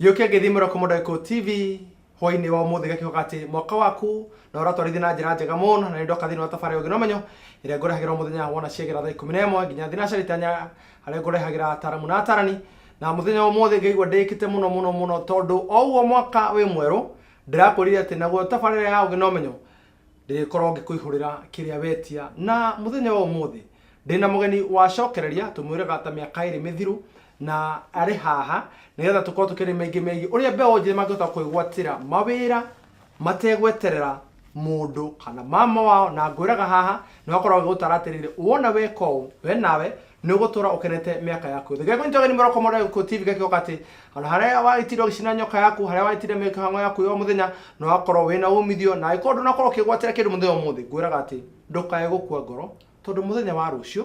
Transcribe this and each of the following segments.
Gĩũke ngĩthiĩ mũroko mũndũ Gĩkũyũ TV hwainĩ wa ũmũthĩ gakĩhoka atĩ mwaka waku na ũratwarithia na njĩra njega mũno, na nĩ ndoka thĩinĩ wa tabarĩra ũngĩ na ũmenyo ĩrĩa ngũrehagĩra o mũthenya wona ciagĩra thaa 11 nginya thinacara itanya, harĩa ngũrehagĩra ataramu na atarani. Na mũthenya wa ũmũthĩ ngaigua ndĩkĩte mũno mũno mũno, tondũ o ũguo mwaka wĩ mwerũ ndĩrakwĩrire atĩ naguo tabarĩra ya ũgĩ na ũmenyo ndĩrĩkorwo ngĩkũihũrĩra kĩrĩa wetia. Na mũthenya wa ũmũthĩ ndĩna mũgeni wacokereria tũmwĩraga ta mĩaka 2 mĩthiru, na arĩ haha nĩgetha tũkorwo tũkĩaria maingĩ megiĩ ũrĩa mbeũ njĩthĩ mangĩhota kwĩgwatĩra mawĩra mategweterera mũndũ kana mama wao. Na ngwĩraga haha nĩ wakorwo agĩgũtara atĩrĩrĩ, wona weka ũũ we nawe nĩ ũgũtũra ũkenete mĩaka yaku yothe. Ngekũnyita ũgeni mũroko mũndũ Gĩkũyũ TV gakĩgoka atĩ handũ harĩa wagĩtinda ũgĩcina nyoka yaku, harĩa wagĩtinda mĩhang'o yaku ya o mũthenya, nĩ wakorwo wĩna umithio. Na angĩkorwo ndũnakorwo ũkĩgwatĩra kĩndũ mũthenya ũmũthĩ, ngwĩraga atĩ ndũkae gũkua ngoro, tondũ mũthenya wa rũciũ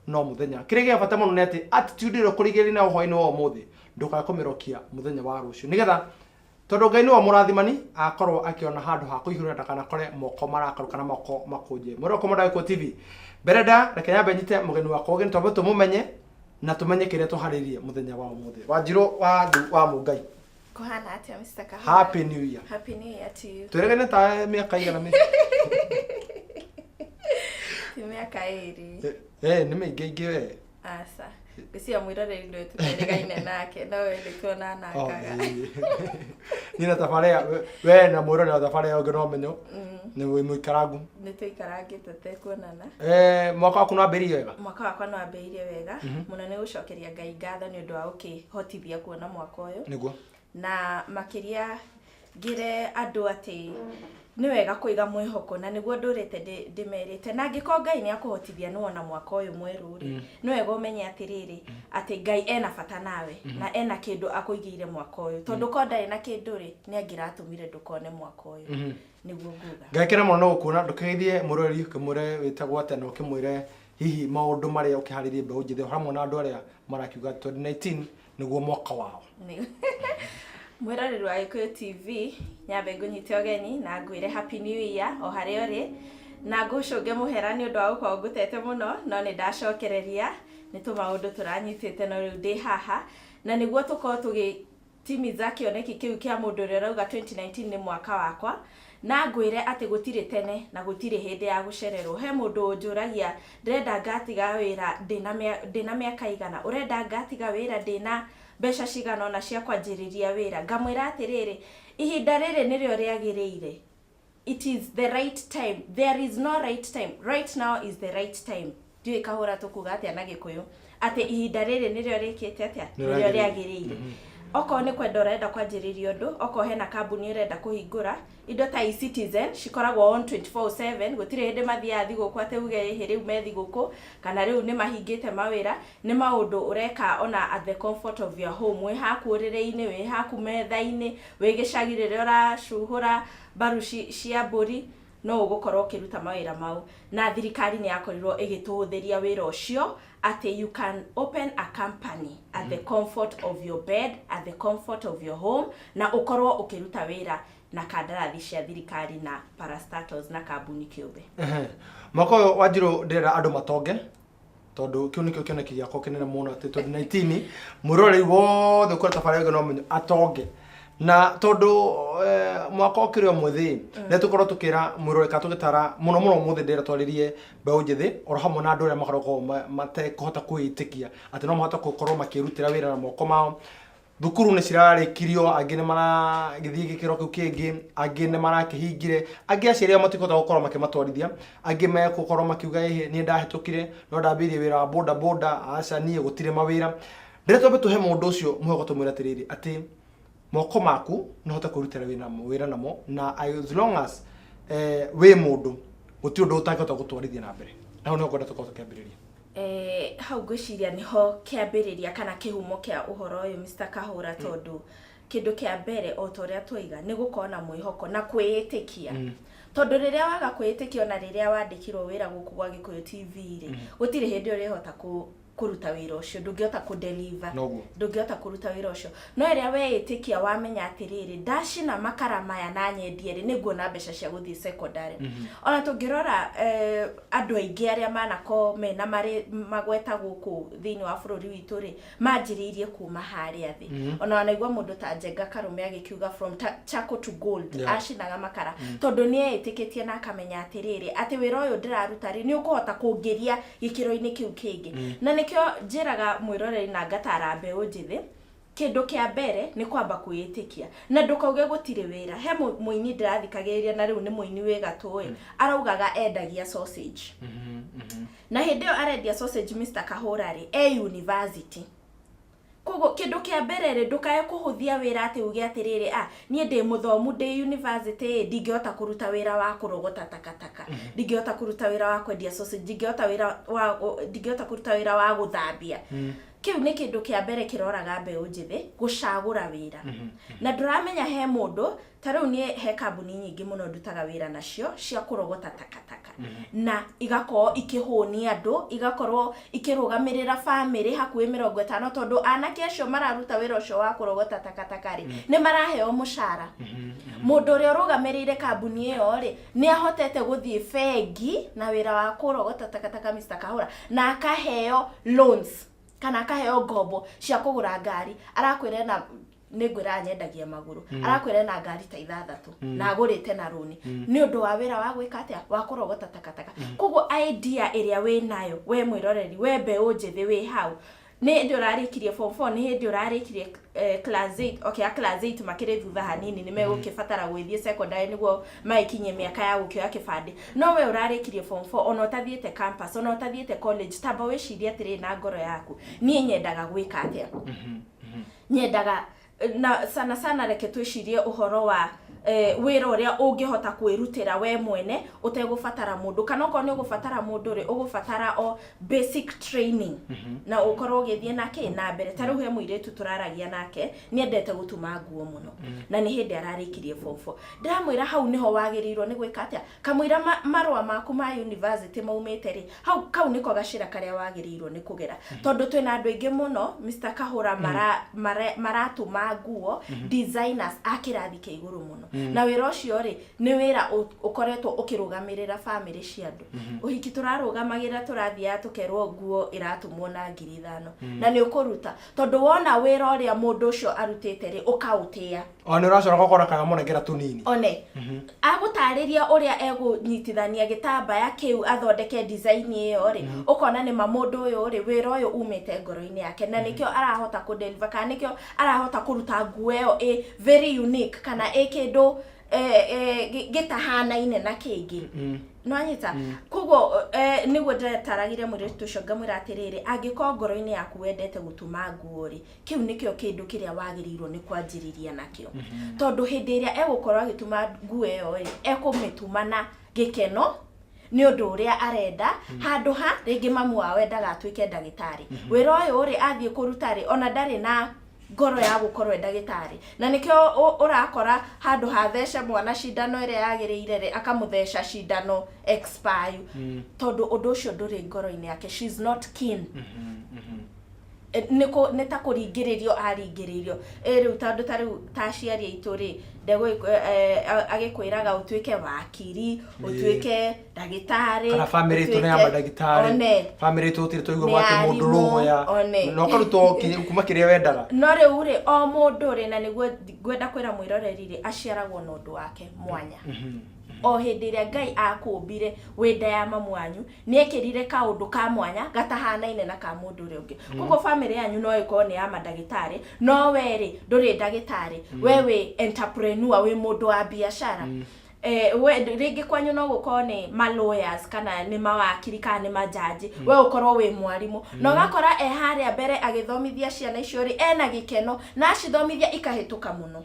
no mũthenya. Kĩrĩa gĩa bata mũno nĩ atĩ attitude ĩrĩa ũkũrigĩrĩria nayo hwaĩ-inĩ wa ũmũthĩ ndũkae kũmĩrokia mũthenya wa rũciũ, nĩgetha tondũ Ngai nĩwe mũrathimani akorwo akĩona handũ ha kũihũrĩra ndakanakore moko marakaru kana moko makũnje. Mwĩroko mũndũ Gĩkũyũ TV mbere nda, reke nyambe nyite mũgeni wakwa ũgeni, twambe tũmũmenye na tũmenye kĩrĩa tũharĩirie mũthenya wa ũmũthĩ. Wanjirũ wa Ndu wa Mũngai. Kuhana atia, Mr. Kahora? Happy New Year. Happy New Year to you. Twĩrĩgane ta mĩaka igana mĩ Ti mĩaka 2. Nĩ mĩingĩ ingĩ we. Aca. Ngwĩciria mwĩroreri ndũĩ tũterĩgaine nake, no we nĩ tuonanangaga. Niĩ na tabarĩra we na mwĩroreri wa tabarĩra ũngĩ no menyo nĩ wĩ mũikarangu. Nĩ tũikarangĩte tekuonana. Mwaka waku nĩ wambĩrĩirie wega? Mwaka wakwa nĩ wambĩrĩirie wega mũno, nĩ gũcokeria Ngai ngatho nĩ ũndũ wa gũkĩhotithia kuona mwaka ũyũ. Na makĩria ngĩre andũ atĩ nĩ wega kũiga mwĩhoko, na nĩguo ndũrĩte ndĩmerĩte, na angĩkorwo Ngai nĩ akũhotithia nĩ wona mwaka ũyũ mwerũ rĩ, nĩ wega ũmenye atĩrĩrĩ, atĩ Ngai ena bata nawe na ena kĩndũ akũigĩire mwaka ũyũ, tondũ korwo ndarĩ na kĩndũ rĩ, nĩ angĩratũmire ndũkone mwaka ũyũ. Nĩguo nguga. Ngakena mũno nĩ gũkuona. Ndũkĩgeithie mwĩroreri, ũkĩmwĩre wĩtagwo atĩa, na ũkĩmwĩre hihi maũndũ marĩa ũkĩharĩirie mbeũ njĩthĩ hamwe na andũ arĩa marakiuga 2019 nĩguo mwaka wao. Mwĩroreri wa Gĩkũyũ TV, nyambe ngũnyite ũgeni na ngwĩre Happy New Year o harĩa ũrĩ, na ngũcũnge mũhera nĩ ũndũ wa gũkorwo ngũtete mũno, no nĩ ndacokereria nĩ tũmaũndũ tũranyitĩte, no rĩu ndĩ haha na nĩguo tũkorwo tũgĩtimiza kĩoneki kĩu kĩa mũndũ ũrĩa ũrauga 2019 nĩ mwaka wakwa. Na ngwĩre atĩ gũtirĩ tene na gũtirĩ hĩndĩ ya gũcererwo. He mũndũ ũnjũragia, ndĩrenda ngatiga wĩra ndĩna mĩaka igana, ũrenda ngatiga wĩra ndĩna mbeca cigana ũna cia kwanjĩrĩria wĩra? Ngamwĩra atĩrĩrĩ, ihinda rĩrĩ nĩrĩo rĩagĩrĩire. It is the right time. There is no right time. Right now is the right time. Ndiũĩ Kahũra tũkuga atĩa na Gĩkũyũ, atĩ ihinda rĩrĩ nĩrĩo rĩkĩte atĩa, nĩrĩo rĩagĩrĩire. Okorwo nĩ kwenda ũrenda kwanjĩrĩria ũndũ, okorwo hena kambuni ũrenda kũhingũra, indo ta eCitizen cikoragwo on 24/7, gũtirĩ hĩndĩ mathiaga thigũkũ atĩ uge ĩhĩ rĩu me thigũkũ kana rĩu nĩ mahingĩte mawĩra. Nĩ maũndũ ũreka ona at the comfort of your home, wĩ haku ũrĩrĩ-inĩ, wĩ haku metha-inĩ, wĩ gĩcagi rĩrĩa ũracuhũra mbaru cia mbũri, no ũgũkorwo ũkĩruta mawĩra mau. Na thirikari nĩ yakorirwo ĩgĩtũhũthĩria wĩra ũcio, atĩ you can open a company at the comfort of your bed, at the comfort of your home, na ũkorwo ũkĩruta wĩra na kandarathi cia thirikari na parastatals na kambuni kĩũmbe. Mwaka ũyũ Wanjirũ ndĩrenda andũ matonge, tondũ kĩu nĩkĩo kĩoneki gĩakwa kĩnene mũno, atĩ 2019 mwĩroreri wothe ũkora tabarĩra ĩyo no menyo atonge. Na tondũ mwaka ũkĩrĩ o mwĩthĩ, nĩ tũkorwo tũkĩra mwĩroreri kana tũgĩtara mũno mũno ũmũthĩ ndĩrenda twarĩrie mbeũ njĩthĩ oro hamwe na andũ arĩa makoragwo matekũhota kwĩĩtĩkia atĩ no mahote gũkorwo makĩrutĩra wĩra na moko mao. Thukuru nĩ cirarĩkirio, angĩ nĩ maragĩthiĩ gĩkĩro kĩu kĩngĩ, angĩ nĩ marakĩhingire, angĩ aciari ao matikũhota gũkorwo makĩmatwarithia, angĩ megũkorwo makiuga ĩhĩ niĩ ndahĩtũkire no ndambĩrĩirie wĩra wa boda boda, aca niĩ gũtirĩ mawĩra. Ndĩrenda twambe tũhe mũndũ ũcio mwĩhoko tũmwĩre atĩrĩrĩ, atĩ moko maku no ũhote kwĩrutĩra wĩra namo, na as long as wĩ mũndũ gũtirĩ ũndũ ũtangĩhota gũtwarithia na mbere. Na hau nĩho ngwenda tũkorwo tũkĩambĩrĩria. Hau ngwĩciria nĩho kĩambĩrĩria kana kĩhumo kĩa ũhoro ũyũ, Mr. Kahũra, tondũ kĩndũ kĩa mbere o ta ũrĩa twaiga nĩ gũkorwo na mwĩhoko na kwĩĩtĩkia. Tondũ rĩrĩa waga kwĩĩtĩkia, ona rĩrĩa wandĩkirwo wĩra gũkũ gwa Gĩkũyũ TV rĩ, gũtirĩ hĩndĩ ũrĩhota Kũruta wĩra ũcio, ndũngĩhota kũ deliver. Noguo. Ndũngĩhota kũruta wĩra ũcio. No ĩrĩa weĩtĩkia, wamenya atĩrĩrĩ, ndacina makara maya na nyendie rĩ, nĩ nguona mbeca cia gũthiĩ secondary. Ona tũngĩrora andũ aingĩ arĩa manakorwo mena marĩ magweta gũkũ thĩinĩ wa bũrũri witũ rĩ, manjĩrĩirie kuma harĩa thĩ. Ona wanaigua mũndũ ta Njenga Karũme agĩkiuga "from charcoal to gold". Acinaga makara tondũ nĩ eĩtĩkĩtie na akamenya atĩrĩrĩ, atĩ wĩra ũyũ ndĩraruta rĩ, nĩ ũkũhota kũngĩria gĩkĩro-inĩ kĩu kĩngĩ. Na nĩkĩo njĩraga mwĩroreri na ngatara mbeũ njĩthĩ, kĩndũ kĩa mbere nĩ kwamba kwĩĩtĩkia na ndũkauge gũtirĩ wĩra. He mũini ndĩrathikagĩrĩria, na rĩu nĩ mũini wĩ gatũ ĩ, araugaga endagia sausage, na hĩndĩ ĩyo arendia sausage, Mr Kahũra rĩ, e university. Koguo kĩndũ kĩa mbere rĩ, ndũkae kũhũthia wĩra atĩ uge atĩrĩrĩ, "A, niĩ ndĩ mũthomu, ndĩ university ĩ, ndingĩhota kũruta wĩra wa kũrogota takataka, ndingĩhota kũruta wĩra wa kwendia sausage, ndingĩhota kũruta wĩra wa gũthambia." Kĩu nĩ kĩndũ kĩa mbere kĩroraga mbeũ njĩthĩ gũcagũra wĩra. Na ndũramenya he mũndũ ta rĩu, niĩ he kambuni nyingĩ mũno ndutaga wĩra nacio cia kũrogota takataka, na igakorwo ikĩhũnia andũ, igakorwo ikĩrũgamĩrĩra bamĩrĩ hakuhĩ 50, tondũ anake acio mararuta wĩra ũcio wa kũrogota takataka rĩ, nĩ maraheo mũcara. Mũndũ ũrĩa ũrũgamĩrĩire kambuni ĩyo rĩ, nĩ ahotete gũthiĩ bengi na wĩra wa kũrogota takataka, Mr Kahũra, na akaheo loans kana akaheo ngombo cia kũgũra ngari. Arakwĩra ena, nĩ ngwĩra nyendagia magũrũ, arakwĩra ena ngari ta ithathatũ na agũrĩte na rũni nĩ ũndũ wa wĩra wa gwĩka atĩa, wa kũrogota takataka. Koguo idea ĩrĩa wĩ nayo we mwĩroreri, we mbeũ njĩthĩ wĩ hau, nĩ hĩndĩ ũrarĩkirie form 4, nĩ hĩndĩ ũrarĩkirie class 8, okay, a class 8 makĩrĩ thutha hanini, nĩ megũkĩbatara gwĩthiĩ secondary nĩguo magĩkinyie mĩaka ya gũkĩoya kĩbandĩ. No we ũrarĩkirie form 4, ona ũtathiĩte campus, ona ũtathiĩte college, tamba wĩcirie atĩrĩrĩ na ngoro yaku, niĩ nyendaga gwĩka atĩa? Nyendaga na sana sana reke twĩcirie ũhoro wa wĩra ũrĩa ũngĩhota kwĩrutĩra we mwene ũtegũbatara mũndũ, kana okorwo nĩ ũgũbatara mũndũ rĩ, ũgũbatara o basic training na ũkorwo ũgĩthiĩ nake na mbere. Ta rĩu he mũirĩtu tũraragia nake, nĩ endete gũtuma nguo mũno, na nĩ hĩndĩ ararĩkirie form 4. Ndĩramwĩra hau nĩho wagĩrĩirwo nĩ gwĩka atĩa, kamũira marũa maku ma university maumĩte rĩ, hau kau nĩko gacĩra karĩa wagĩrĩirwo nĩ kũgera, tondũ twĩna andũ aingĩ mũno, Mr Kahũra, maratuma nguo, designers a kĩrathi kĩa igũrũ mũno. Na wĩra ũcio rĩ, nĩ wĩra ũkoretwo ũkĩrũgamĩrĩra bamĩrĩ cia andũ. Ũhiki tũrarũgamagĩrĩra, tũrathiaga tũkerwo nguo ĩratumwo na 5,000, na nĩ ũkũruta tondũ wona wĩra ũrĩa mũndũ ũcio arutĩte rĩ, ũkaũtĩa. O nĩ ũracora gũkora kana mũnengera tũnini. One agũtarĩria ũrĩa egũnyitithania gĩtambaya kĩu athondeke design ĩyo rĩ, ũkona nĩ ma mũndũ ũyũ rĩ, wĩra ũyũ umĩte ngoro-inĩ yake, na nĩkĩo arahota kũ deliver kana nĩkĩo arahota kũruta nguo ĩyo ĩ very unique kana ĩ kĩndũ gĩtahanaine na kĩngĩ. Nwanyita? Koguo nĩguo ndĩretaragĩria mũirĩtu ũcio, ngamwĩra atĩrĩrĩ, angĩkorwo ngoro-inĩ yaku wendete gũtuma nguo rĩ, kĩu nĩkĩo kĩndũ kĩrĩa wagĩrĩirwo nĩ kwanjĩrĩria nakĩo, tondũ hĩndĩ ĩrĩa egũkorwo agĩtuma nguo ĩyo rĩ, ekũmĩtuma na gĩkeno nĩ ũndũ ũrĩa arenda, handũ ha rĩngĩ mamu wao endaga atuĩke ndagĩtarĩ. Wĩra ũyũ rĩ, athiĩ kũruta rĩ, ona ndarĩ na ngoro ya gũkorwo e ndagĩtarĩ. Na nĩkĩo ũrakora handũ ha thece mwana cindano ĩrĩa yagĩrĩire rĩ, akamũtheca cindano expire, tondũ ũndũ ũcio ndũrĩ ngoro-inĩ yake. She is not keen. Nĩ ta kũringĩrĩrio aringĩrĩirio. Rĩu tondũ ta rĩu ta aciari aitũ rĩ, agĩkwĩraga ũtuĩke wakiri, ũtuĩke ndagĩtarĩ, Kana bamĩrĩ itũ nĩ ya mandagĩtarĩ. One. Bamĩrĩ itũ gũtirĩ twaigua Nĩ gwatĩ mũndũ arimũ, lawyer. One. Na ũkarutwo kuma kĩrĩa wendaga. No rĩu rĩ, o mũndũ rĩ, na nĩguo ngwenda kwĩra mwĩroreri rĩ, aciaragwo na ũndũ wake mwanya. O hĩndĩ ĩrĩa Ngai akũmbire wĩ nda ya mamu wanyu, nĩ ekĩrire kaũndũ ka mwanya gatahanaine na ka mũndũ ũrĩa ũngĩ. Koguo bamĩrĩ yanyu no ĩkorwo nĩ ya mandagĩtarĩ, no we rĩ, ndũrĩ ndagĩtarĩ, we wĩ entrepreneur, wĩ mũndũ wa biacara. We rĩngĩ kwanyu no gũkorwo nĩ ma lawyers kana nĩ mawakiri kana nĩ majaji, we ũkorwo wĩ mwarimũ, na ũgakora e harĩa mbere agĩthomithia ciana icio rĩ, ena gĩkeno na acithomithia ikahĩtũka mũno.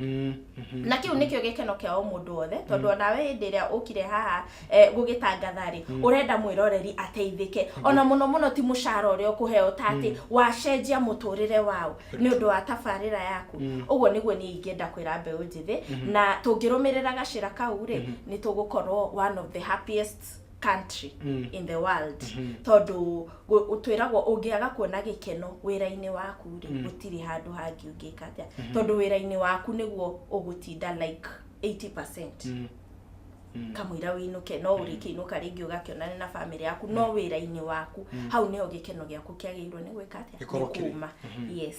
Na kĩu nĩkĩo gĩkeno kĩa o mũndũ wothe, tondũ onawe hĩndĩ ĩrĩa ũkire haha gũgĩtangatha rĩ, ũrenda mwĩroreri ateithĩke, ona mũno mũno ti mũcara ũrĩa ũkũheo, ta atĩ wacenjia mũtũrĩre wao nĩ ũndũ wa tabarĩra yaku. Ũguo nĩguo niĩ ingĩenda kwĩra mbeũ njĩthĩ, na tũngĩrũmĩrĩra gacĩra kau rĩ, nĩ tũgũkorwo one of the happiest country in the world, tondũ twĩragwo ũngĩaga kuona gĩkeno wĩra-inĩ waku rĩ, gũtirĩ handũ hangĩ ũngĩka atĩa, tondũ wĩra-inĩ waku nĩguo ũgũtinda like 80% kamũira wĩinũke. No ũrĩkĩinũka rĩngĩ ũgakĩonane na famĩlĩ yaku, no wĩra-inĩ waku hau nĩho gĩkeno gĩaku kĩagĩrĩirwo nĩ gwĩka atĩa? Gĩkorwo Nĩ kĩrĩ. kuma. Yes.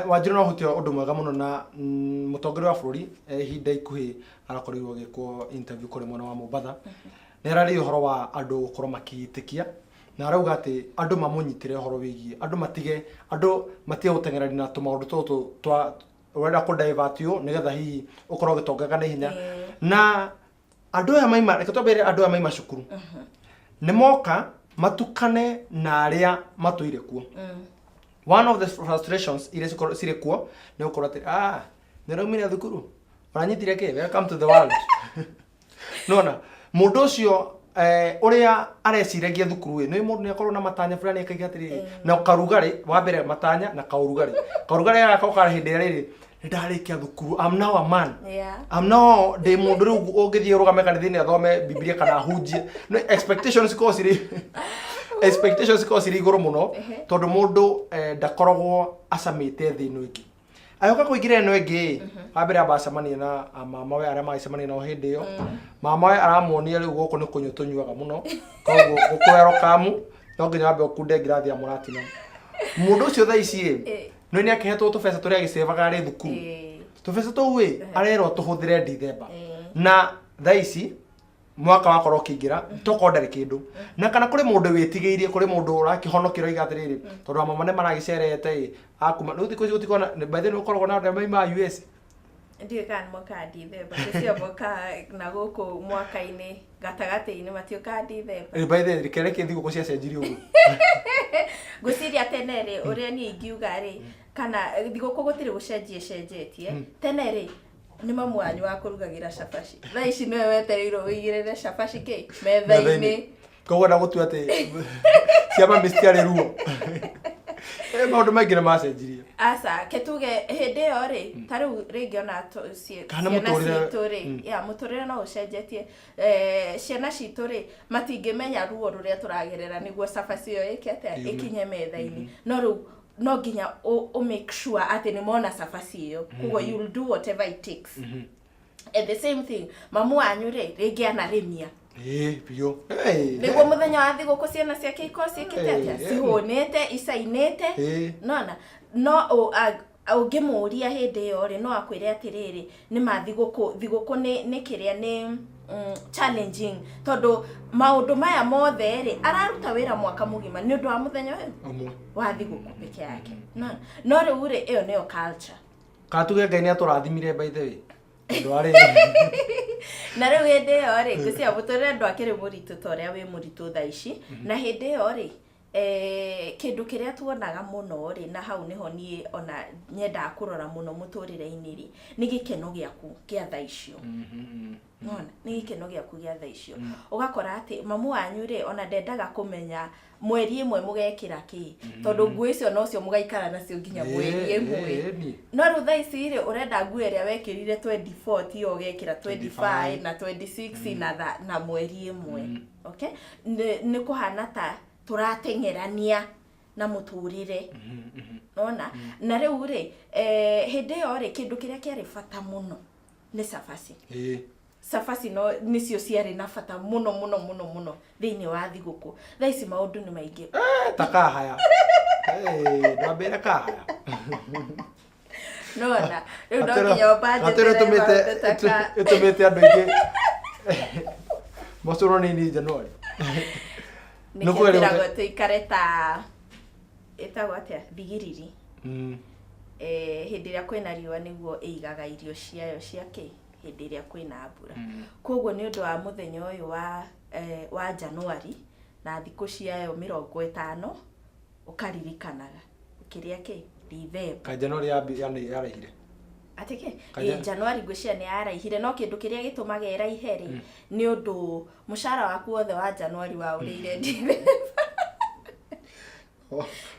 Wanjiru no hutia ũndũ mwega mũno na mũtongoria wa bũrũri, ihinda ikuhĩ arakorirwo agĩkwo interview kũrĩ mwena wa Mombatha. Nĩ ararĩria ũhoro wa andũ gũkorwo makĩĩtĩkia na arauga atĩ andũ mamũnyitĩre ũhoro wĩgiĩ andũ matige gũteng'erania na tũmaũndũ tũtũ twa ũrenda kũ divert you nĩgetha hihi ũkorwo ũgĩtongaga na ihenya. Na andũ aya maima, reke twambĩrĩrie, andũ aya maima cukuru nĩ moka matukane na arĩa matũire kuo. One of the frustrations iria cirĩ kuo nĩ gũkorwo atĩ nĩ ũraumire thukuru, ũranyitire kĩ? Welcome to the world. Nona mũndũ ũcio, ũrĩa areciragia thukuru ĩ, nĩ mũndũ nĩ akorwo na matanya fulani, akaiga atĩrĩrĩ, na karugarĩ wa mbere, matanya na kaũrugarĩ gakoka hĩndĩ ĩrĩa rĩrĩ nĩ ndarĩkia thukuru, I'm now a man. I'm now ndĩ mũndũ rĩu ũngĩthiĩ ũrũgame kanitha-inĩ athome Bibilia kana ahunjie. No expectations cikoragwo cirĩ igũrũ mũno, tondũ mũndũ ndakoragwo acamĩte thĩ ĩno ĩngĩ. Agĩũka kũingĩra ĩno ĩngĩ, wa mbere amba acemania na mamawe arĩa magĩcemania nao hĩndĩ ĩyo. Mamawe aramuonia rĩu gũkũ nĩ kũnyua tũnyuaga mũno, koguo gũkũwerwo kamu no nginya wambe ũkunde ngirathi ya mũratina. Mũndũ ũcio thaa ici ĩ, no nĩ akĩhetwo tũbeca tũrĩa agĩcevaga arĩ thukuru. Tũbeca tũu ĩ, arerwo tũhũthĩre Ndithemba. Na thaa ici mwaka wakorwo ũkĩingĩra, tokorwo ndarĩ kĩndũ, na kana kũrĩ mũndũ wĩtigĩirie, kũrĩ mũndũ ũrakĩhonokera oiga atĩrĩrĩ, tondũ amama nĩ maragĩcerete ĩ, akuma rĩu thikũ ici gũtikorwo na, by the way, nĩ gũkoragwo na andũ arĩa maimaga US. Ndiũĩ kana nĩ mokaga Ndithemba. Cio mokaga na gũkũ mwaka-inĩ gatagatĩ-inĩ, matiũkaga Ndithemba. By the way, reke reke thigũkũ ciacenjirie ũguo. Ngwĩciria tene rĩ, ũrĩa niĩ ingiuga rĩ, kana thigũkũ gũtirĩ gũcenjia ĩcenjetie. Tene rĩ, nĩ mamu wanyu wa kũrugagĩra cabaci. Thaa ici nĩwe wetereirwo wĩigĩrĩre cabaci kĩ metha-inĩ. Koguo na gũtua atĩ cia mami citiarĩ ruo. Maũndũ maingĩ nĩ macenjirie. Aca, ke tuge hĩndĩ ĩyo rĩ, ta rĩu rĩngĩ ona Kana ciana mũtũrĩre- citũ rĩ, ya mũtũrĩre no ũcenjetie. Ciana citũ rĩ, matingĩmenya ruo rũrĩa tũragerera nĩguo cabaci ĩyo ĩke atĩa? Yume. Ĩkinye metha-inĩ. No rĩu no nginya ũ make sure atĩ nĩ mona cabaci ĩyo, koguo you'll do whatever it takes. And the same thing, mamu wanyu rĩ, rĩngĩ anarĩmia Ĩĩ, biũ. Nĩguo mũthenya wa thigũkũ ciana ciake ikorwo ciĩkĩte atĩa? Cihũnĩte, icainĩte. Nona no ũngĩmũria hĩndĩ ĩyo rĩ, no akwĩre atĩrĩrĩ, nĩ ma thigũkũ, thigũkũ nĩ kĩrĩa nĩ challenging, tondũ maũndũ maya mothe rĩ, araruta wĩra mwaka mũgima nĩ ũndũ wa mũthenya ũyũ ũmwe wa thigũkũ peke yake. No rĩu rĩ, ĩyo nĩyo culture. Kana tuge Ngai nĩ atũrathimire, by the way, tondũ arĩ Na rĩu hĩndĩ ĩyo rĩ, ngwĩciria mũtũrĩre ndwakĩrĩ mũritũ ta ũrĩa wĩ mũritũ thaa ici. Na hĩndĩ ĩyo rĩ, kĩndũ kĩrĩa tuonaga mũno rĩ, na hau nĩho niĩ ona nyendaga kũrora mũno mũtũrĩre-inĩ rĩ, nĩ gĩkeno gĩaku gĩa thaa icio. Nona nĩ gĩkeno gĩaku gĩa thaa icio. Ũgakora atĩ mamu wanyu rĩ, ona ndendaga kũmenya mweri ĩmwe mũgekĩra kĩ, tondũ nguo icio nocio mũgaikara nacio nginya mweri ĩmwe. No rĩu thaa ici rĩ, ũrenda nguo ĩrĩa wekĩrire 24 tiyo ũgekĩra 25 na 26 na mweri ĩmwe. Okay, nĩ kũhana ta tũrateng'erania na mũtũrĩre, nona. Na rĩu rĩ, hĩndĩ ĩyo rĩ, kĩndũ kĩrĩa kĩarĩ bata mũno nĩ cabaci. Cabaci no nĩcio ciarĩ na bata mũno mũno mũno mũno thĩinĩ wa thigũkũ. Thaa ici maũndũ nĩ maingĩ. Ta kahaya. Ndwambĩre kahaya. Nona rĩu no nginya ũbanjĩtĩre maũndũ ta ka Ĩtũmĩte andũ aingĩ macũrwo nĩ ini January. Nĩkĩo twĩragwo tũikare ta ĩtagwo atĩa, thigiriri. Hĩndĩ ĩrĩa kwĩna riũa nĩguo ĩigaga irio ciayo cia kĩ hĩndĩ ĩrĩa kwĩna mbura. Koguo nĩ ũndũ wa mũthenya ũyũ wa Januari na thikũ ciayo 50, ũkaririkanaga ũkĩrĩa kĩ Ndithemba. Kaĩ January yaraihire? Atĩ kĩ? Ĩ, Januari ngwĩciria nĩ yaraihire, no kĩndũ kĩrĩa gĩtũmaga ĩraihe rĩ, nĩ ũndũ mũcara waku wothe wa Januari waũrĩire Ndithemba.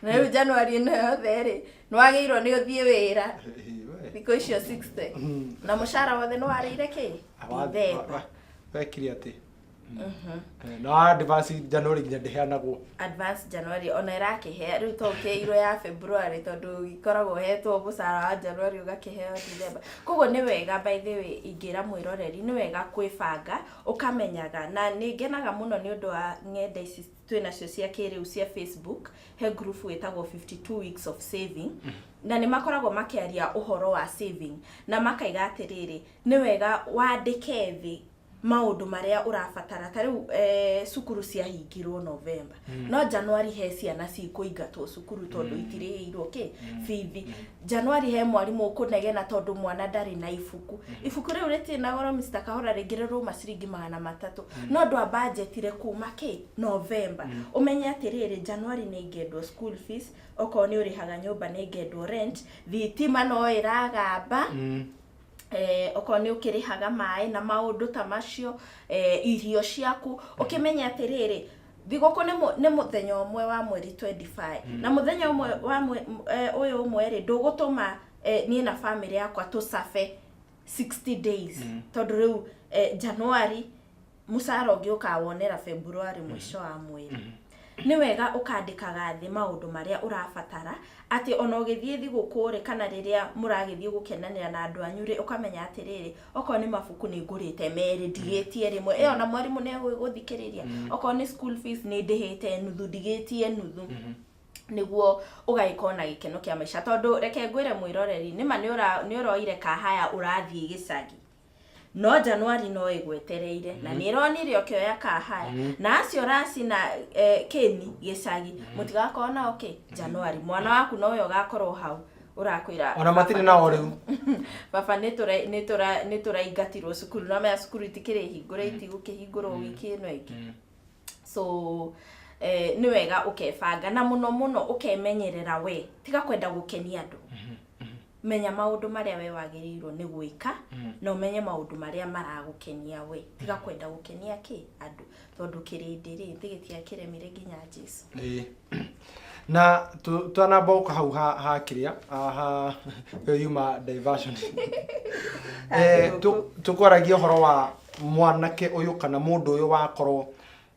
Na rĩu Januari ĩno yothe rĩ, nĩ wagĩrĩirwo nĩ ũthiĩ wĩra thikũ icio 60, na mũcara wothe nĩ warĩire kĩ? Ndithemba. Wekire atĩ? Eh, na advance January nginya ndĩheanagwo. Advance January ona ĩrakĩhea rĩu to ũkĩirwo ya February, tondũ ikoragwo ũhetwo mũcara wa January ũgakĩheo December. Koguo nĩ wega, by the way, ingĩra mwĩroreri nĩ wega kwĩbanga ũkamenyaga. Na nĩ ngenaga mũno nĩ ũndũ wa ng'enda ici twĩnacio cia kĩrĩu cia Facebook. He group ĩtagwo 52 Weeks of Saving, na nĩ makoragwo makĩaria ũhoro wa saving na makaiga atĩrĩrĩ, nĩ wega wandĩke thĩ maũndũ marĩa ũrabatara. Ta rĩu cukuru ciahingirwo November, no January he ciana cikũingatwo cukuru tondũ itirĩhĩirwo kĩ bithi. January he mwarimũ ũkũnegena tondũ mwana ndarĩ na ibuku. Ibuku rĩu rĩtirĩ na goro, Mr. Kahora, rĩngĩ rĩrũma ciringi 300, no ndwa budgetire kuma kĩ November. Ũmenye atĩrĩrĩ, January nĩ ingĩendwo school fees, okorwo nĩ ũrĩhaga nyũmba nĩ ingĩendwo rent, thitima no ĩragamba, okorwo nĩ ũkĩrĩhaga maĩ na maũndũ ta macio, irio ciaku. Ũkĩmenye atĩrĩrĩ, thigũkũ nĩ mũthenya ũmwe wa mweri 25, na mũthenya ũmwe wa ũyũ ũmwe rĩ, ndũgũtũma niĩ na famĩlĩ yakwa tũcabe 60 days, tondũ rĩu January mũcara ũngĩ ũkawonera February mũico wa mweri. Nĩ wega ũkandĩkaga thĩ maũndũ marĩa ũrabatara, atĩ ona ũgĩthiĩ thigũkũ rĩ, kana rĩrĩa mũragĩthiĩ gũkenanĩra na andũ anyu rĩ, ũkamenya atĩrĩrĩ, okorwo nĩ mabuku nĩ ngũrĩte merĩ, ndigĩtie rĩmwe, ĩyo na mwarimũ nĩ egũgũthikĩrĩria. Okorwo nĩ school fees nĩ ndĩhĩte nuthu, ndigĩtie nuthu, nĩguo ũgagĩkorwo na gĩkeno kĩa maica. Tondũ reke ngwĩre mwĩroreri, nĩma nĩ ũroire kahaya ũrathiĩ gĩcagi, no Januari no ĩgwetereire na nĩ ĩronire ũkĩoya kahaya na acio ũracina kĩni gĩcagi, mũtigakorwo nao kĩ Januari. Mwana waku nowe ũgakorwo hau ũrakwĩra, Ona matirĩ nao rĩu. "Baba, nĩ tũraingatirwo cukuru." No menya cukuru itikĩrĩ hingũre, itigũkĩhingũrwo wiki ĩno ĩngĩ. So nĩ wega ũkebanga, na mũno mũno ũkemenyerera we, tiga kwenda gũkenia andũ. Menya maũndũ marĩa we wagĩrĩirwo nĩ gwĩka, na ũmenye maũndũ marĩa maragũkenia we. Tiga kwenda gũkenia kĩ andũ, tondũ kĩrĩndĩ rĩ thĩ gĩtiakĩremire nginya Jesu. Ĩĩ. Na twanamba ũka hau ha kĩrĩa ha ĩyo yuma diversion, tũkwaragia ũhoro wa mwanake ũyũ kana mũndũ ũyũ wakorwo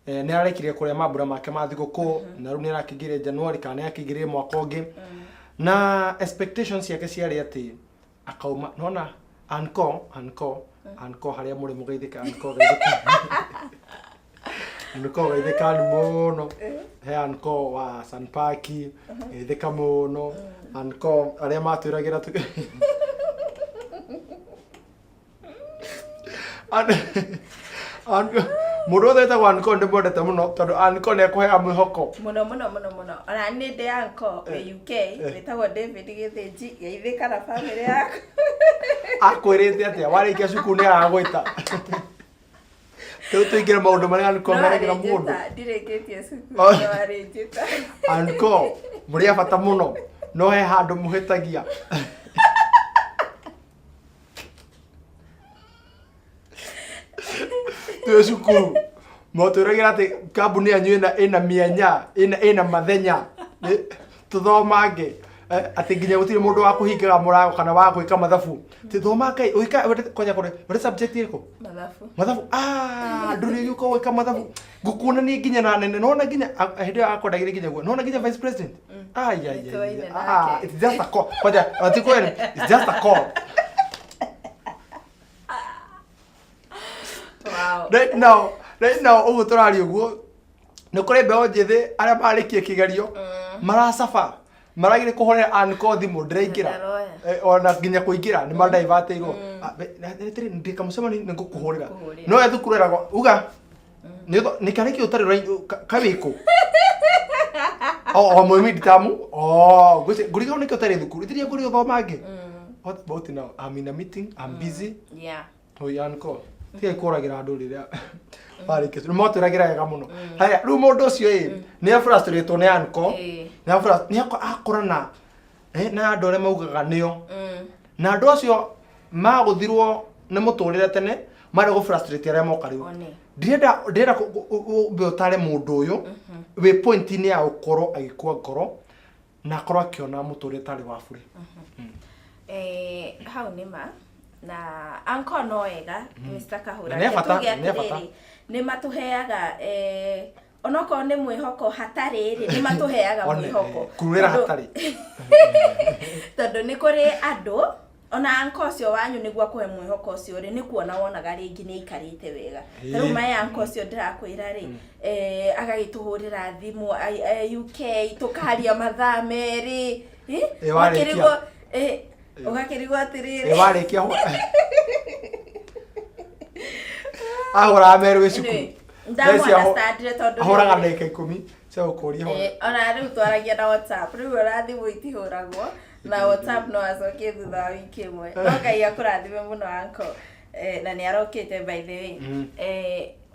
nĩ ararĩkirie kũrĩa mambura make ma thigũkũ, na rĩu nĩ arakĩingĩria January kana nĩ akĩingĩrire mwaka ũngĩ, na expectations ciake ciarĩ atĩ akauma nona anko anko anko harĩa mũrĩ mũgeithĩka, anko geithĩka, anko geithĩka mũno. He anko wa Sanpaki geithĩka mũno, anko arĩa matwĩragĩra mũndũ wothe wĩtagwo anko ndĩmwendete mũno, tondũ anko nĩ akũheaga mwĩhoko. Mũno mũno mũno mũno. Ona nĩ ndĩ uncle wĩ UK wĩtagwo David Gĩthĩnji, geithĩka na bamĩrĩ yaku. Akwĩrĩte atĩa warĩkia cukuru nĩ agagwĩta? Rĩu tũingĩre maũndũ marĩa anko No maragĩra mũndũ. arĩnjĩta ndirĩkĩtie cukuru. Oh. No arĩnjĩta. Anko mũrĩ a bata mũno, no he handũ mũhĩtagia. Twĩ cukuru motwĩragĩra atĩ kambuni yanyu ĩna mĩanya ĩna mathenya. Tũthomange atĩ nginya gũtirĩ mũndũ wa kũhingaga mũrango kana wa gwĩka mathabu. Tũthomange ũika kwanja kũrĩ wende subject ĩrĩkũ? Mathabu. Mathabu. Ah, ndũrĩ gĩũka gwĩka mathabu, ngũkuonania nginya na nene nona nginya hĩndĩ ĩyo akwendagĩria nginya guo nona nginya vice president. Ai ai ai. Nĩtũaine Ah, nake. it's just a call. Kwanja atikwene, it's just a call. Wow. Right now ũguo tũraria ũguo, nĩ kũrĩ mbeũ njĩthĩ arĩa marĩkie kĩgerio maracaba maragire kũhũrĩra anko thimũ, ndĩraingĩra. Ndaroya. Ona nginya kũingĩra nĩ madaivatĩirwo ndĩ kamũcemanio nĩ ngũkũhũrĩra. Ngũkũhũrĩra. No we thukuru eragwo uga nĩ karĩ kĩ ũtarĩ kawĩkũ o mwĩ midterm o ngũriga nĩkĩ ũtarĩ thukuru itiria ngũri ũthomange. What about now? I'm in a meeting, I'm busy. Oi anko, tiga kũragĩra andũ rĩrĩa warĩkia nĩ motwĩragĩra wega mũno. Haya, rĩu mũndũ ũcio ĩ nĩ afrustratwo nĩ anko, nĩ akorana na andũ arĩa maugaga nĩo, na andũ acio magũthirwo nĩ mũtũrĩre tene marĩ gũ frustrate arĩa moka rĩu. One. Ndĩrenda ũmbe ũtare mũndũ ũyũ wĩ point-inĩ ya gũkorwo agĩkua ngoro na akorwo akĩona mũtũrĩre tarĩ wa bure. Hau nĩ ma. Na anko no wega, Mr. Kahũra. Na nĩ bata, Tuge nĩ bata. atĩrĩrĩ, nĩ matũheaga onokorwo nĩ mwĩhoko hatarĩ rĩ, nĩ matũheaga One, mwĩhoko. Kururĩra Tondũ- hatarĩ. Tondũ nĩ kũrĩ andũ ona anko ũcio wanyu nĩguo akũhe mwĩhoko ũcio rĩ, nĩ kuona wonaga rĩngĩ nĩ aikarĩte wega. Ta rĩu maya anko ũcio ndĩrakwĩra rĩ, agagĩtũhũrĩra thimũ UK, tũkaria mathaa 2. Ĩ, warĩkia. Ũgakĩrigwo, ũgakĩrigwo atĩrĩrĩ. Ĩ, warĩkia ahũraga merĩ wĩ cukuru. Anyway, ndamu-understandire tondũ Ahũraga ndagĩka 10 cia gũkũria hũra. Ona rĩu twaragia na WhatsApp, rĩu ona thimũ itihũragwo na WhatsApp, no acokie thutha wa wiki 1. No Ngai akũrathime mũno, anko. Na nĩ arokĩte, by the way.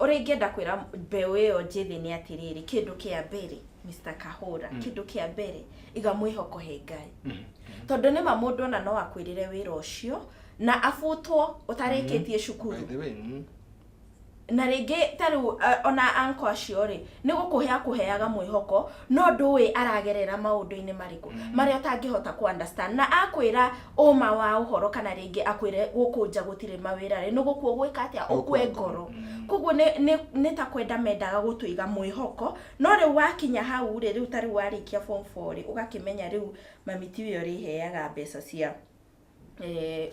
Ũrĩa ingĩenda kwĩra mbeũ ĩyo njĩthĩ nĩ atĩrĩrĩ, kĩndũ kĩa mbere, Mr. Kahũra, kĩndũ kĩa mbere, iga mwĩhoko he Ngai, tondũ nĩma mũndũ ona no akwĩrĩre wĩra ũcio na abutwo ũtarĩkĩtie cukuru. By the way, Na rĩngĩ ta rĩu ona anko acio rĩ, nĩ gũkũhe akũheaga mwĩhoko, no ndũĩ aragerera maũndũ-inĩ marĩkũ marĩa ũtangĩhota ku understand. Na akwĩra ũma wa ũhoro, kana rĩngĩ akwĩre gũkũ nja gũtirĩ mawĩra rĩ, nĩ gũkua gwĩka atĩa? Ũkue ngoro. Koguo nĩ ta kwenda mendaga gũtũiga mwĩhoko. No rĩu wakinya hau rĩ, rĩu ta rĩu warĩkia form 4 rĩ, ũgakĩmenya rĩu mami tiwe ũrĩheaga mbeca cia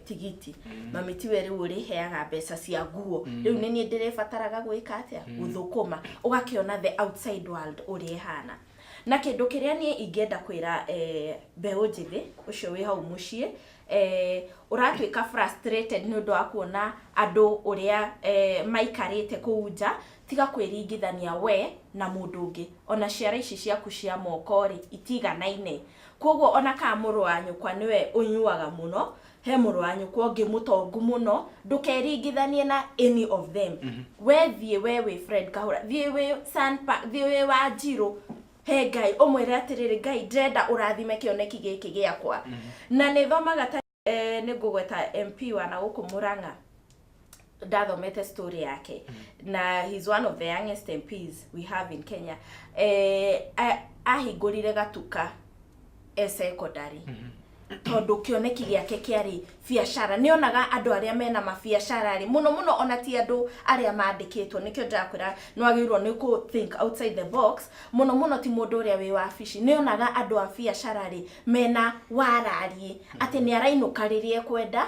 tigiti, mami tiwe rĩu ũrĩheaga mbeca cia nguo, rĩu nĩ niĩ ndĩrĩbataraga gwĩka atĩa? Gũthũkũma. Ũgakĩona the outside world ũrĩa ĩhana. Na kĩndũ kĩrĩa niĩ ingĩenda kwĩra mbeũ njĩthĩ ũcio wĩ hau mũciĩ, ũratuĩka frustrated nĩ ũndũ wa kuona andũ ũrĩa maikarĩte kũu nja, tiga kwĩringithania we na mũndũ ũngĩ. Ona ciara ici ciaku cia moko rĩ, itiganaine. Koguo ona kana mũrũ wa nyũkwa nĩwe ũnyuaga mũno, he mũrũ wa nyũkwa ũngĩ mũtongu mũno, ndũkeringithanie na any of them. We thiĩ, we wĩ Fred Kahũra, thiĩ wĩ Sanpa, thiĩ wĩ Wanjirũ he Ngai, ũmwĩre atĩrĩrĩ, "Ngai, ndĩrenda ũrathime kĩoneki gĩkĩ gĩakwa." Na nĩ thomaga ta nĩ ngũgweta MP wa na gũkũ Murang'a, ndathomete story yake, na he's one of the youngest MPs we have in Kenya. Ahingũrire gatuka e secondary, tondũ kĩoneki gĩake kĩarĩ biacara. Nĩ onaga andũ arĩa mena mabiacara rĩ, mũno mũno ona ti andũ arĩa mandĩkĩtwo. Nĩkĩo ndĩrakwĩra nĩ wagĩrĩirwo nĩ kũ think outside the box. Mũno mũno ti mũndũ ũrĩa wĩ wabici. Nĩ onaga andũ a biacara rĩ, mena warariĩ atĩ nĩ arainũka rĩrĩa ekwenda,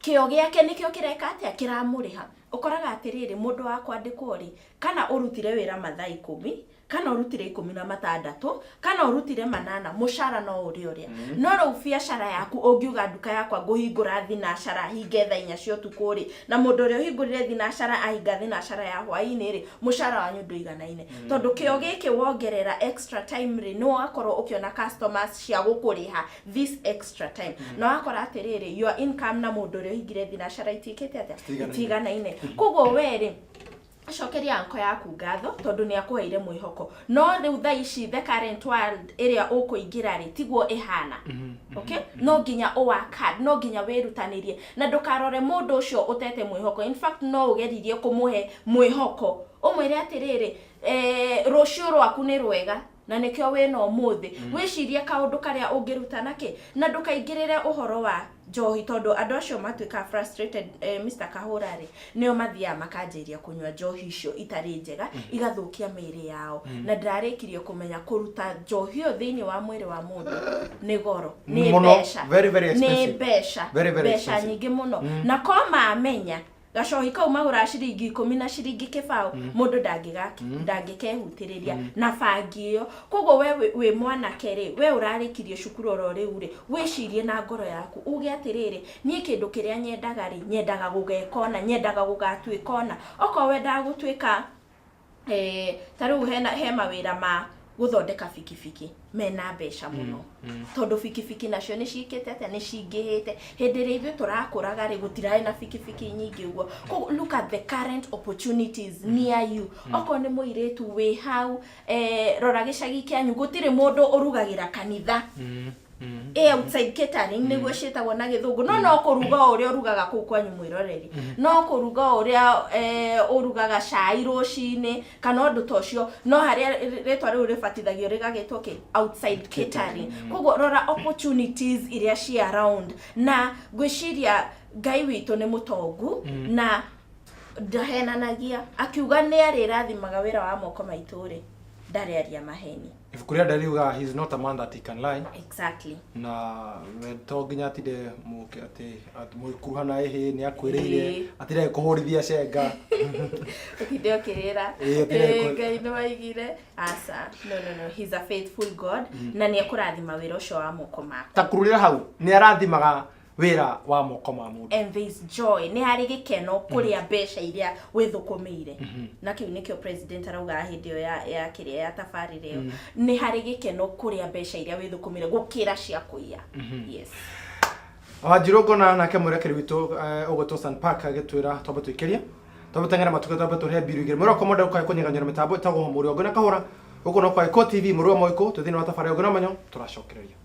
kĩo gĩake nĩkĩo kĩreka atĩa? Kĩramũrĩha. Ũkoraga atĩrĩrĩ, mũndũ wa kwandĩkwo rĩ, kana ũrutire wĩra mathaa 10, kana ũrutire 16, kana ũrutire 8, mũcara no ũrĩa ũrĩa. No rĩu biacara yaku, ũngiuga nduka yakwa ngũhingũra thinacara hinge thaa 4 cia ũtukũ rĩ, na mũndũ ũrĩa ũhingũrire thinacara ahinga thinacara ya hwaĩ-inĩ rĩ, mũcara wanyu ndũiganaine, tondũ kĩo gĩkĩ wongerera extra time rĩ, nĩ wakorwo ũkĩona customers cia gũkũrĩha this extra time, na wakora atĩrĩrĩ, your income na mũndũ ũrĩa ũhingire thinacara itiĩkĩte atĩa? Itiganaine. Itiganaine. Koguo we rĩ, cokeria anko yaku ngatho, tondũ nĩ akũheire mwĩhoko. No rĩu thaa ici the current world ĩrĩa ũkũingĩra rĩ, tiguo ĩhana. Okay, no nginya ũ work hard, no nginya wĩrutanĩrie, na ndũkarore mũndũ ũcio ũtete mwĩhoko. In fact, no ũgeririe kũmũhe mwĩhoko, ũmwĩre atĩrĩrĩ, rũciũ rwaku nĩ rwega na nĩkĩo wĩna ũmũthĩ. Wĩcirie kaũndũ karĩa ũngĩruta nakĩ, na ndũkaingĩrĩre ũhoro wa njohi, tondũ andũ acio matuĩkaga frustrated, Mr. Kahũra rĩ, nĩo mathiaga makanjĩria kũnyua njohi icio itarĩ njega, igathũkia mĩĩrĩ yao. Na ndĩrarĩkirie kũmenya kũruta njohi ĩyo thĩinĩ wa mwĩrĩ wa mũndũ nĩ goro, nĩ Mũno. mbeca. Very, very Nĩ expensive. mbeca. Very, very Mbeca expensive. nyingĩ mũno. Na ko mamenya gacohi kau magũraga ciringi 10 na ciringi 20, mũndũ ndangĩkehutĩrĩria na bangi ĩyo. Koguo we wĩ mwanake rĩ, we ũrarĩkirie cukuru oro rĩu rĩ, wĩcirie na ngoro yaku uge atĩrĩrĩ, niĩ kĩndũ kĩrĩa nyendaga rĩ, nyendaga gũgeka ũna, nyendaga gũgatuĩka ũna. Okorwo wendaga gũtuĩka ta rĩu hena he mawĩra ma gũthondeka bikibiki mena mbeca mũno, tondũ bikibiki nacio nĩ ciĩkĩte atĩa? Nĩ cingĩhĩte. Hĩndĩ ĩrĩa ithuĩ tũrakũraga rĩ, gũtirarĩ na bikibiki nyingĩ ũguo. Koguo look at the current opportunities near you. Okorwo nĩ mũirĩtu wĩ hau, rora gĩcagi kĩanyu, gũtirĩ mũndũ ũrugagĩra kanitha, ĩ outside catering nĩguo ciĩtagwo na gĩthũngũ, no kũruga o ũrĩa ũrugaga kũu kwanyu, mwĩroreri, no kũruga o ũrĩa ũrugaga cai rũcinĩ kana ũndũ ta ũcio, no harĩa rĩtwa rĩu rĩbatithagio rĩgagĩtwo kĩ? Outside catering. Koguo rora opportunities iria ci around, na ngwĩciria Ngai witũ nĩ mũtongu na ndahenanagia. Akiuga nĩ arĩrathimaga wĩra wa moko maitũ rĩ, ndarĩ aria maheni. Ibuku rĩa Ndari riugaga he is not a man that he can lie. Na we to nginya atinde mũke atĩ mũkuruhana ĩhĩ nĩ akwĩrĩire atinde agĩkũhũrithia cenga. Ũtinde ũkĩrĩra. Ĩĩ, atinde Ngai nĩ waigire aca. No, no, no, he's a faithful God na nĩ ekũrathima wĩra ũcio wa moko maku. Ta kururĩra hau, nĩ arathimaga wĩra wa moko ma mũndũ. And there is joy, nĩ harĩ gĩkeno kũrĩa mbeca iria wĩthũkũmĩire, na kĩu nĩkĩo president araugaga hĩndĩ ĩyo ya kĩrĩa ya tabarĩra ĩyo, nĩ harĩ gĩkeno kũrĩa mbeca iria wĩthũkũmĩire gũkĩra cia kũiya, yes. Wanjirũ ngona nake mwĩrekeri witũ ũgwĩtwo San Park agĩtwĩra twambe tũikĩrie, twambe teng'ere matukũ, twambe tũrehe mbiru igĩrĩ. Mwĩroko mwenda gũkae kũnyeganyĩra mĩtambo ĩtagwo Mũrĩo Ngũna Kahũra. Gũkũ no kwa Gĩkũyũ TV, mũrũ wa Moĩkũ, twĩ thĩinĩ wa tabarĩra Ũngĩ na Ũmenyo. Tũracokereria.